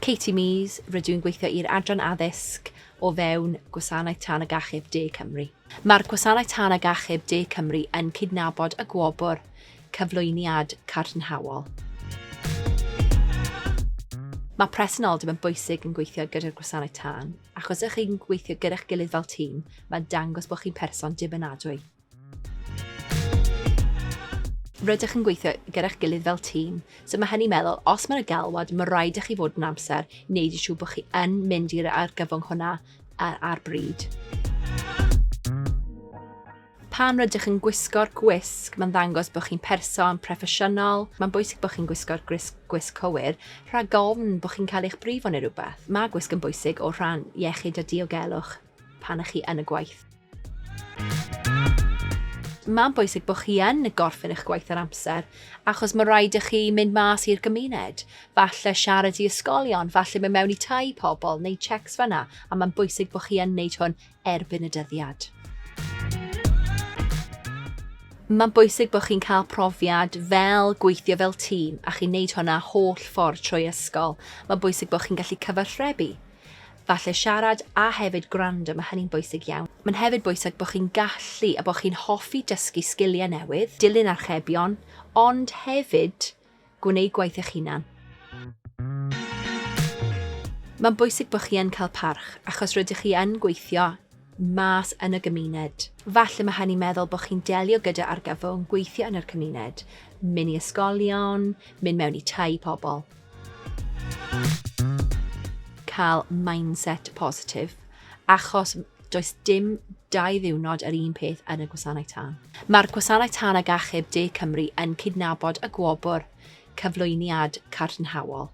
Katie Mees, rydw i'n gweithio i'r Adran Addysg o fewn Gwasanaeth Tân ag Achub De Cymru. Mae'r Gwasanaeth Tân ag Achub De Cymru yn cydnabod y gwobr Cyflwyniad Cadarnhaol. Mae presenoldeb yn bwysig yn gweithio gyda'r Gwasanaeth Tân, achos ych chi'n gweithio gyda'ch gilydd fel tîm, mae'n dangos bod chi'n person dibynadwy. Rydych yn gweithio gyda'ch gilydd fel tîm, so mae hynny'n meddwl, os mae'n y galwad, mae rhaid i chi fod yn amser, wneud yn siŵr bod chi yn mynd i'r argyfwng hwnna ar, ar bryd. Pan rydych yn gwisgo'r gwisg, mae'n ddangos bod chi'n person proffesiynol. Mae'n bwysig bod chi'n gwisgo'r gwisg, gwisg cywir, rhag ofn bod chi'n cael eich brifo neu rhywbeth. Mae gwisg yn bwysig o rhan iechyd a diogelwch pan ych chi yn y gwaith. Mae'n bwysig bod chi yn gorffen eich gwaith ar amser, achos mae rhaid i chi mynd mas i'r gymuned, falle siarad i ysgolion, falle mynd mewn i tai pobl, neu checks fanna, a mae'n bwysig bod chi yn neud hwn erbyn y dyddiad. Mae'n bwysig bod chi'n cael profiad fel gweithio fel tîm a chi'n neud hwnna holl ffordd trwy ysgol. Mae'n bwysig bod chi'n gallu cyfathrebu. Falle siarad a hefyd gwrando, mae hynny'n bwysig iawn. Mae'n hefyd bwysig bod chi'n gallu a bod chi'n hoffi dysgu sgiliau newydd, dilyn archebion, ond hefyd gwneud gwaith eich hunan. Mae'n bwysig bod chi yn cael parch, achos rydych chi yn gweithio mas yn y gymuned. Falle mae hynny'n meddwl bod chi'n delio gyda argyfwng, gweithio yn yr cymuned, mynd i ysgolion, mynd mewn i tai pobl. Cael mindset positif, achos does dim dau ddiwrnod yr un peth yn y gwasanaeth tân. Mae'r Gwasanaeth Tân ag Achub De Cymru yn cydnabod y gwobr cyflwyniad cadarnhaol.